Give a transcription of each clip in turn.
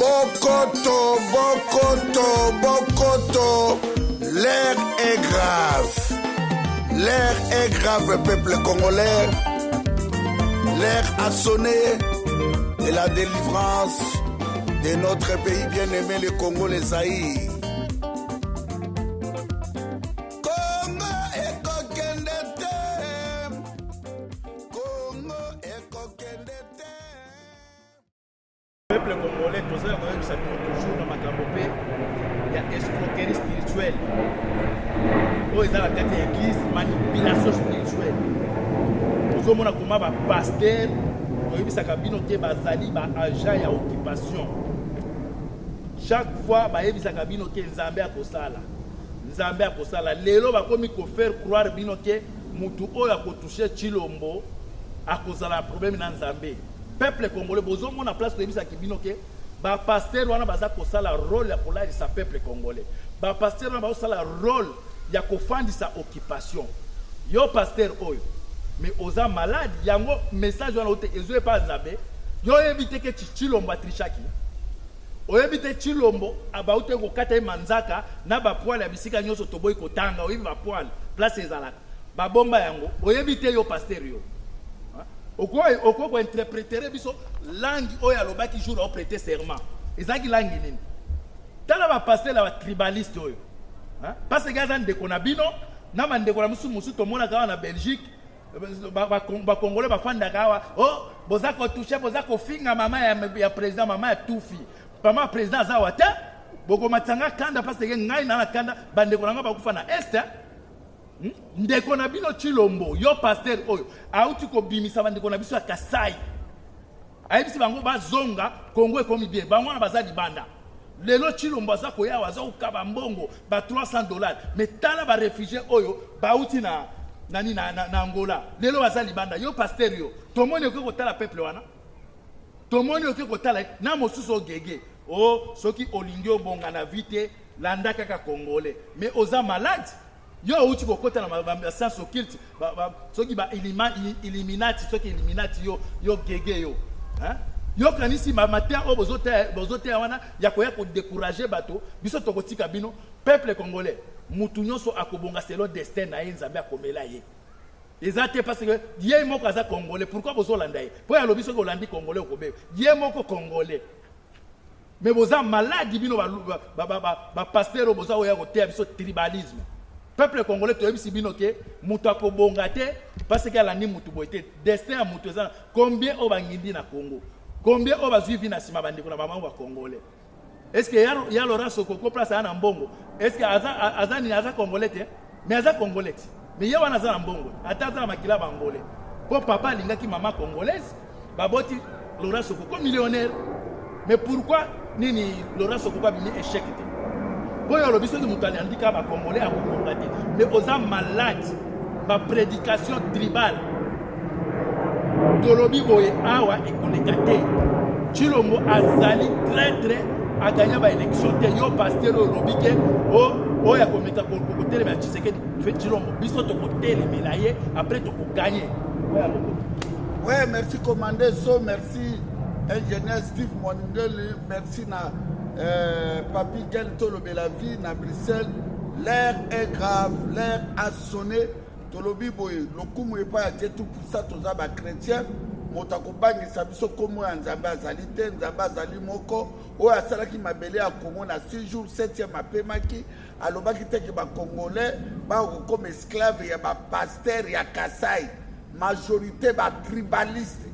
Bokoto, bokoto, bokoto, l'air est grave. L'air est grave, peuple congolais. L'air a sonné et la délivrance de notre pays bien-aimé, le Congo, les Zaïre. Congo ekokende te. Congo ekokende te. Peuple congolais, toza ya koyebisa bino toujours na makambo mpe ya escroquerie spirituelle oyo eza na kati ya église, manipulation spirituelle. Tozomona koma bapasteur, toyebisaka bino te, bazali baagent ya occupation. Chaque fois bayebisaka bino ke Nzambe akosala, Nzambe akosala. Lelo bakomi kofaire croire bino ke mutu oyo akotouche Tshilombo akozala na problème na Nzambe. Peuple congolais, bozomona place toyebisaki bino ke bapasteur wana baza kosala rôle ya kolalisa peuple congolais. Bapasteur wana bazosala rôle ya kofandisa occupation. Yo pasteur oyo, mais oza malade. Yango message wana ote ezo epa Nzambe. Yo oyebi te ke Tshilombo atrichaki? Oyebi te Tshilombo abauti kokata ye manzaka na bapoils ya bisika nyonso toboyi kotanga? Oyebi bapoils place ezalaka, babomba yango? Oyebi te, yo pasteur? Yo okoki kointerpréter biso langue oyo alobaki jour aoprêter serment ezalaki langue nini? Tala bapasteur ya batribaliste oyo, parce que aza ndeko na bino na bandeko na mosusu mosusu tomonaka awa na Belgique. Bakongolais bafandaka awa o oh, boza kotouche, boza kofinga mama ya président, mama ya tufi. Mama ya président aza awa te. Bokomatisanga kanda parce que ngai na kanda, bandeko na ngai bakufa na Est. Ndeko na bino Tshilombo, yo pasteur oyo auti kobimisa bandeko na biso ya Kasai, ayebisi bango bazonga Kongo, ekomi bien. Bango wana baza libanda. Lelo Tshilombo aza koya awa, aza kokaba mbongo ba 300 dollars. Mais tala baréfugiés oyo bauti na nani, na Angola, lelo baza libanda. Yo pasteur, yo tomoni okoki kotala peuple wana? Tomoni okoki kotala na mosusu ogege o? Soki olingi obonga na vie te, landa kaka Congolais. Mais oza malade. Yo outi kokota na bascience occulte, soki ba Illuminati, soki Illuminati. Yo gege yo, yo kanisi mateya oyo bozoteya wana ya koya kodécourager bato. Biso tokotika bino. Peuple congolais, mutu nyonso akobonga selon destin na ye. Nzambe akomela ye. Eza te parce que ye moko aza Congolais. Pourquoi bozolanda ye? Mpo alobi soki olandi Congolais okobeba. Ye moko Congolais, mais boza malade, bino bapasteur oyo boza oya koteya biso tribalisme. Peuple congolais, toyebisi bino ke moto akobonga te parce que alandi motu boye te. Destin ya moto eza combien oyo bangindi na Congo, combien oyo bazwi vi na nsima bandeko na bamango bacongolais. Est ce que ya Laurent Sokoko, place aza na mbongo, est ce que aza nini? Aza Congolais te? Mais aza Congolais te. Mais ye wana aza na mbongo, ata aza na makila bangolais, mpo papa alingaki mama congolaise, baboti Laurent Sokoko millionnaire. Mais pourquoi nini Laurent Sokoko abimi échec te? Mpo oyo alobi soki moto alandi kaka bacongolais akokonga te. Mais oza malade, baprédication tribale. Tolobi boye awa, ekoleka te. Tshilombo azali traître, aganya baélection te. Yo pasteur oyo olobi ke oyo akomeka kotelemela Tshisekedi Tshilombo, biso tokotelemela ye, après tokoganye. Ouais, merci commandé So, merci ingénieur Steve Moningeli, merci na Papi Gel Tolobela vie na Bruxelles. L'air est grave, l'air a sonné. Tolobi boye, lokumu epai ya Dieu tout puissant. Toza bachrétien, moto akobangisa biso kombo ya Nzambe azali te. Nzambe azali moko oyo asalaki mabele ya Kongo na 6 jours, 7e apemaki. Alobaki te ke bacongolais bakokoma esclave ya bapasteur ya Kasai, majorité batribaliste.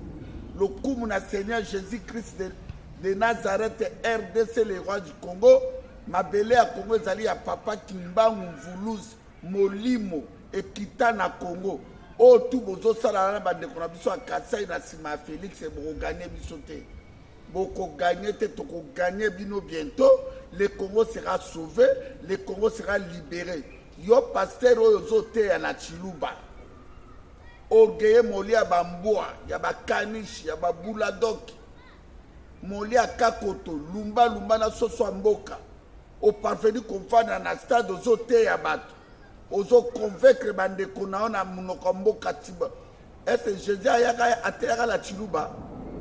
Lokumu na Seigneur Jésus Christ de Nazareth, RDC, le roi du Congo. Mabele ya Congo ezali ya Papa Kimbangu Mvuluzi. Molimo ekita na Congo. Oyo tu bozosala na bandeko na biso ya Kasai na nsima ya Félix, bokoganye biso te, bokoganye te. Tokoganye bino bientôt. Le Congo sera sauvé, le Congo sera libéré. Yo pasteur oyo ozoteya na Chiluba, orgueil, molia bambwa ya bakanishi ya babuladoki, molia kakoto, lumbalumba na soso ya mboka, oparveni kovanda na stade, ozoteya bato, ozoconvaincre bandeko na yo na monoko ya mboka tiba. Ese Jésus ayaka ateyaka na Chiluba?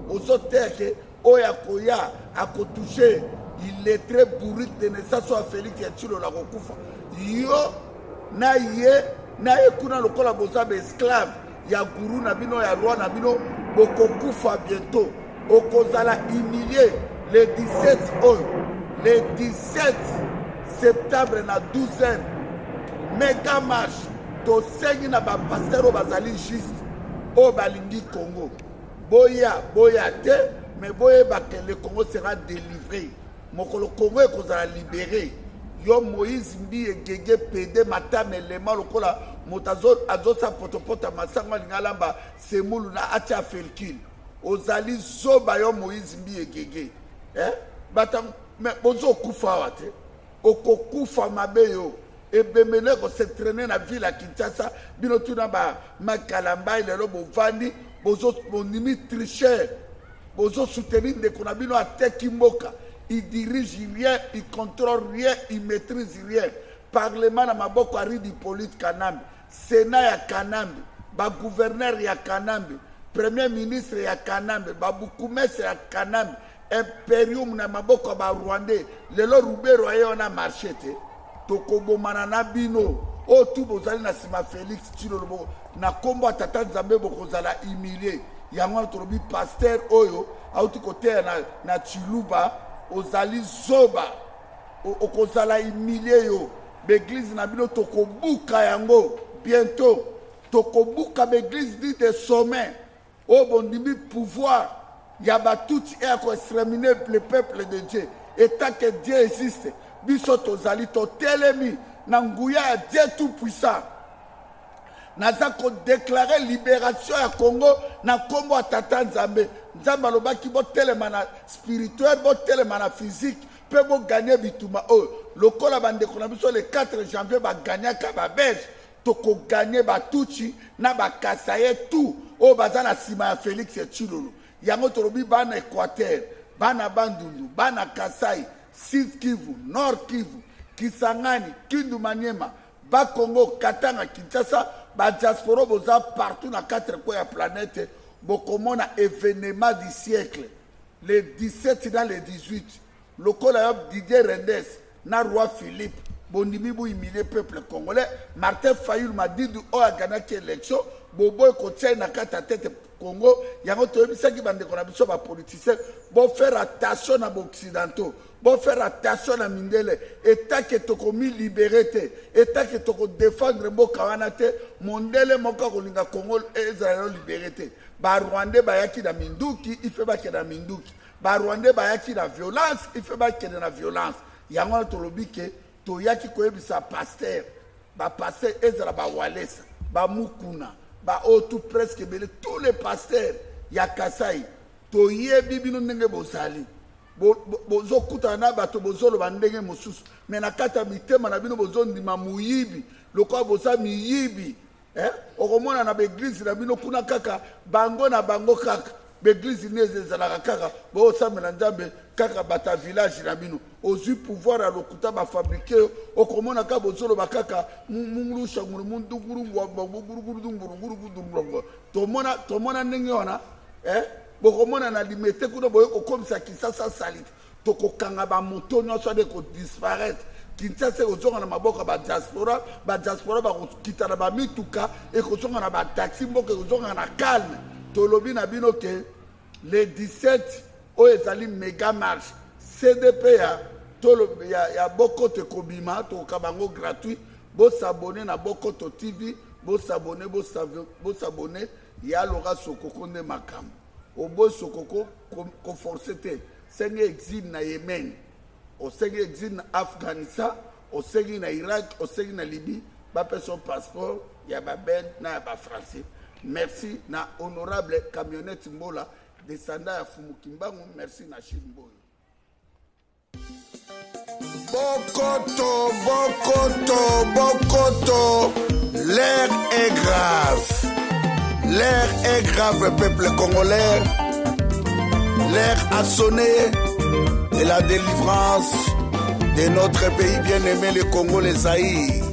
Ozoteya ke Oyo akoya akotouche illettré bourrique de naissance oyo Felix ya Tshilolo akokufa. Yo na ye na ye kuna lokola boza ba esclave ya gourou na bino ya roi na bino, bokokufa bientôt. Okozala humilie le 17 oyo, le 17 septembre na 12 heures, mega marche. Tosengi na bapasteur oyo bazali juste, oyo balingi Congo, boya boya te, mais boyeba ke le Congo sera délivré. Mokolo Congo ekozala libéré, yo Moïse Mbiye gege pede matama elema lokola moto azosa potopota masango alingi alamba semulu na atia felkile. Ozali zoba yo Moïse Mbiye gege, eh? Bata me bozokufa awa te, okokufa mabe yo. Ebembe nde kose traîner na ville ya Kinshasa. Bino tuna ba Makalambai lelo bovandi bondimi tricheur, bozosoutenir ndeko na bino ateki mboka. Il dirige rien, il contrôle rien, il maîtrise rien. Parlement na maboko ya Ridi Hippolyte Kanambe, Sénat ya Kanambe, bagouverneur ya Kanambe, premier ministre ya Kanambe, babourgmestre ya Kanambe, imperium na maboko ya barwandais. Lelo Rubero aye wana marché te. Tokobomana na bino oyo tu bozali na nsima Félix Tshilolo na nkombo ya Tata Nzambe, bokozala humilie. Yango wana tolobi pasteur oyo auti koteya na Chiluba, ozali zoba, okozala humilie yo. Baeglise na bino tokobuka yango bientôt, tokobuka baeglise dit de sommet oyo bondimi pouvoir ya batutsi eya koexterminer le peuple de Dieu. Etant que Dieu existe, biso tozali totelemi na nguya ya Dieu tout puissant. Naza kodéclarer libération ya Congo na nkombo ya Tata Nzambe. Nzambe alobaki botelema na spirituel, botelema na physique mpe bogagner bitumba oyo lokola bandeko na biso le 4 janvier bagagnaka babelge. Tokogagner batutsi na bakasaye tout oyo baza na nsima ya Félix Tshilolo. Yango tolobi bana Équateur, bana Bandundu, bana Kasai, Sud Kivu, Nord Kivu, Kisangani, Kindu, Maniema, Bakongo, Katanga, Kinshasa, badiaspora boza partout na quatre coins ya planète, bokomona événement du siècle le 17 na le 18. Lokola yo Didier Reynders na roi Philippe bondimi bohumilie peuple congolais, Martin Fayulu Madidi oyo agagnaki élection, boboyi kotia ye na kati ya tete Congo. Yango toyebisaki bandeko na biso bapoliticien, bofaire attention na baoccidentaux, bofaire attention na mindele. Etake tokomilibérer te, etake tokodéfendre mboka wana te, mondele moko akolinga Congo ezala yo libéré te. Barwandais bayaki na minduki, ife bakende na minduki. Barwandais bayaki na violence, ife bakende na violence. Yango wana tolobi ke toyaki koyebisa pasteur, bapasteur ezala bawalesa, bamukuna, baoyo tout presque ebele, tous les pasteurs ya Kasai, toyebi bino ndenge bozali. Bozokutana na bato, bozoloba ndenge mosusu, me na kati ya mitema na bino bozondima moyibi. Lokola boza miyibi, eh? Okomona na baeglise na bino kuna kaka bango na bango, kaka baeglise nde ezalaka kaka boosambela Nzambe kaka bato ya village na bino. Ozwi pouvoir ya lokuta, bafabriquer yo. Okomona kaka bozoloba kaka mungulu munduguru. Tomona, tomona ndenge wana, eh? Bokomona na Limete kuna boye kokomisa Kinshasa saleté. Tokokanga bamoto nyonso ade kodisparaître. Kinshasa ekozonga na maboko ya badiaspora. Badiaspora bakokita na bamituka, ekozonga na bataxi, mboka ekozonga na calme. Tolobi na bino ke le 17 oyo ezali méga marche. CDP ya, tolo, ya Bokoto ekobima, tokokaba yango gratuit. Bos'abonner na Bokoto TV, bos'abonner, bos'abonner. Ya Loka Sokoko nde makambo. Oboyi Sokoko, koforcer te. Senge exil na Yemen, osengi exil na Afghanistan, osengi na Irak, osengi na Libye, bapesa yo passeport ya babelge na ya bafrançais. Merci na honorable Camionnette Mbola, descendant ya Fumu Kimbangu. Merci na Chine Mboyo. Bokoto, Bokoto, Bokoto, l'heure est grave. L'heure est grave, peuple congolais. L'heure a sonné et la délivrance de notre pays bien-aimé, le Congo, les Zaïre.